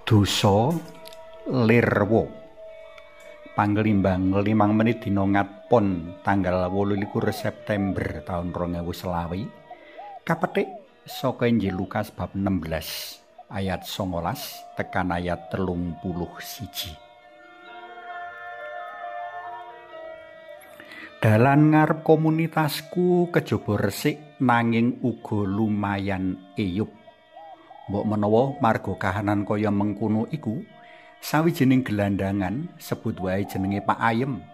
Dosa lirwa. Panglimbang 5 menit dina ngatpon tanggal 28 September taun 2020 kapetik saka Injil Lukas bab 16 ayat 19 tekan ayat 31. Dalan ngarep komunitasku kejaba resik nanging uga lumayan eyup. Mbok menawa marga kahanan kaya mengkono iku, sawijining gelandangan sebut wae jenenge Pak Ayem,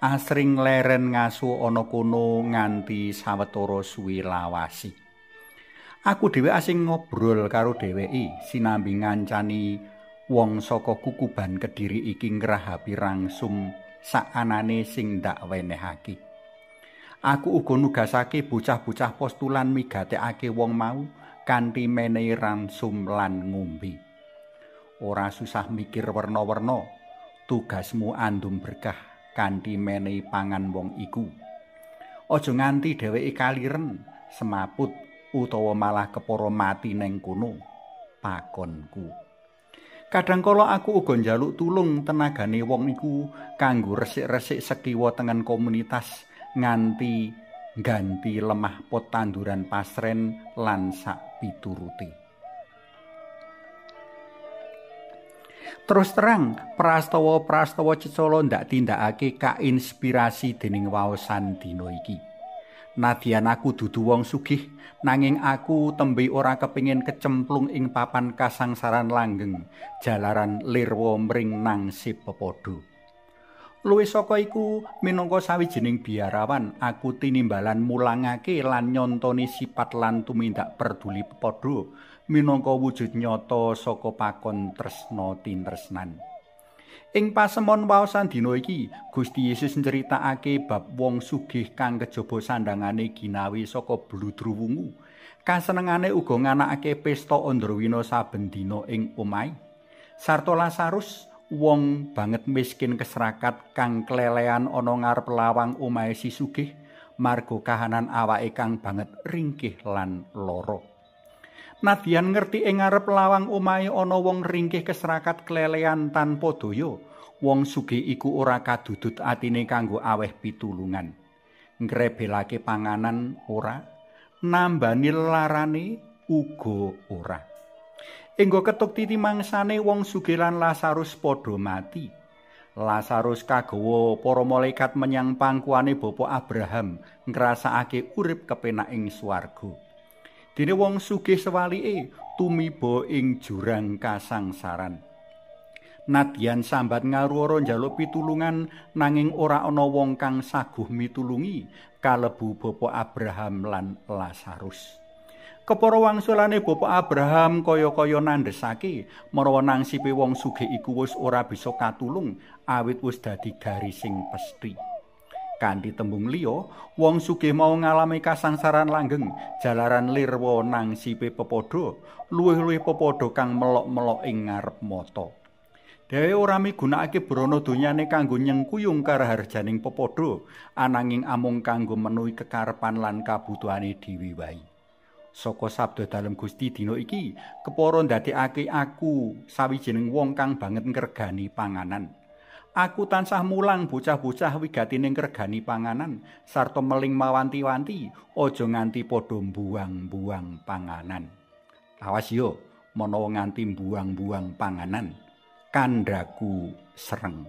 asring leren ngasu ana kono nganti sawetara suwi lawasi. Aku dhewe asing ngobrol karo dheweke sinambi ngancani wong saka Kukuban Kediri iki ngrahapi rangsum sakanane sing ndak wenehake. Aku uga nugasake bocah-bocah postulan migatekake wong mau kanthi menehi ransum lan ngombe. Ora susah mikir werna-werna, tugasmu andum berkah kanthi menehi pangan wong iku. Aja nganti dheweke kaliren, semaput utawa malah kepara mati neng kono, pakonku. Kadang kala aku uga njaluk tulung tenagane wong iku kanggo resik-resik sekiwa tengen komunitas nganti ganti lemah pot tanduran pasren lan sak piturute. Terus terang, prastawa-prastawa cecala ndak tindakake kainspirasi dening waosan dina iki. Nadyan aku dudu wong sugih, nanging aku tembe ora kepingin kecemplung ing papan kasangsaran langgeng jalaran lirwa mring nangsip pepadha. Luwih saka iku, minangka sawijining biarawan, aku tinimbalan mulangake lan nyontoni sifat lan tumindak perduli pepadha minangka wujud nyata saka pakon tresna tintresnan. Ing pasemon waosan dina iki, Gusti Yesus nyritakake bab wong sugih kang kejaba sandangane ginawe saka bludru wungu. Kasenengane uga nganakake pesta andrawina saben dina ing omahe. Sarta Lazarus, wong banget miskin kesrakat kang klelean ana ngarep lawang omahe si sugih marga kahanan awake kang banget ringkih lan lara. Nadyan ngerti ing ngarep lawang omahe ana wong ringkih kesrakat klelean tanpa daya, wong sugih iku ora kadudut atine kanggo aweh pitulungan. Ngrebelake panganan ora, nambani larane uga ora. Enggo ketuk titi mangsane wong sugih lan Lazarus padha mati. Lazarus kagawa para malaikat menyang pangkuane Bapa Abraham ngrasakake urip kepenak ing swarga. Dene wong sugih sewalike tumiba ing jurang kasangsaran. Nadyan sambat ngaruwara njaluk pitulungan nanging ora ana wong kang saguh mitulungi kalebu Bapa Abraham lan Lazarus. Kepara wangsulane Bapa Abraham kaya-kaya nandhesake menawa nangsipe wong sugih iku wis ora bisa katulung awit wis dadi garising pesthi. Kanthi tembung liya, wong sugih mau ngalami kasangsaran langgeng jalaran lirwa nangsipe pepadha, luwih-luwih pepadha kang melok-melok ing ngarep mata. Dhewe ora migunakake brana donyane kanggo nyengkuyung karaharjaning pepadha, ananging amung kanggo menuhi kekarepan lan kabutuhane dhewe wae. Saka sabda dalem Gusti dina iki, kepara ndadekake aku sawijining wong kang banget ngregani panganan. Aku tansah mulang bocah-bocah wigatine ngregani panganan sarta meling mawanti-wanti aja nganti padha mbuang-mbuang panganan. Awas yo menawa nganti mbuang-mbuang panganan, kandhaku sereng.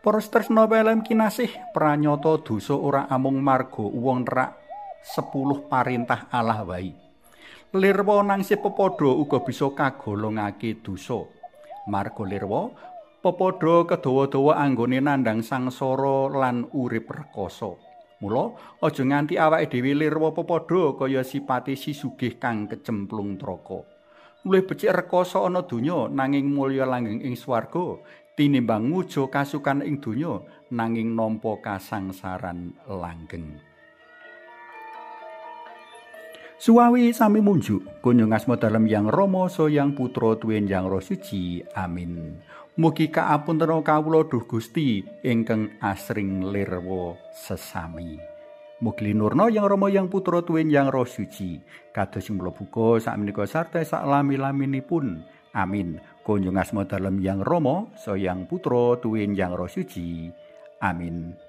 Para tresna pelem kinasih, pranyata dosa ora amung marga wong nerak 10 parintah Allah wae. Lirwa nangsih pepadha uga bisa kagolongake dosa. Marga lirwa, pepadha kedawa-dawa anggone nandhang sangsara lan urip rekoso. Mula aja nganti awake dhewe lirwa pepadha kaya sipate si sugih kang kecemplung neraka. Luwih becik rekoso ana donya nanging mulya langgeng ing swarga tinimbang ngujo kasukan ing donya nanging nampa kasangsaran langgeng. Suwawi sami munjuk kunjung asma dalem Yang Rama Yang Putra tuwin Yang Roh Suci. Amin. Mugi kaapuntena kawula duh Gusti ingkang asring lirwa sesami. Mugi linurna Yang Rama Yang Putra tuwin Yang Roh Suci. Kados sing mula buka sakmenika sarta saklami-laminipun. Amin. Kunjung asma dalem Yang Rama, Sang Putra tuwin Yang Roh Suci. Amin.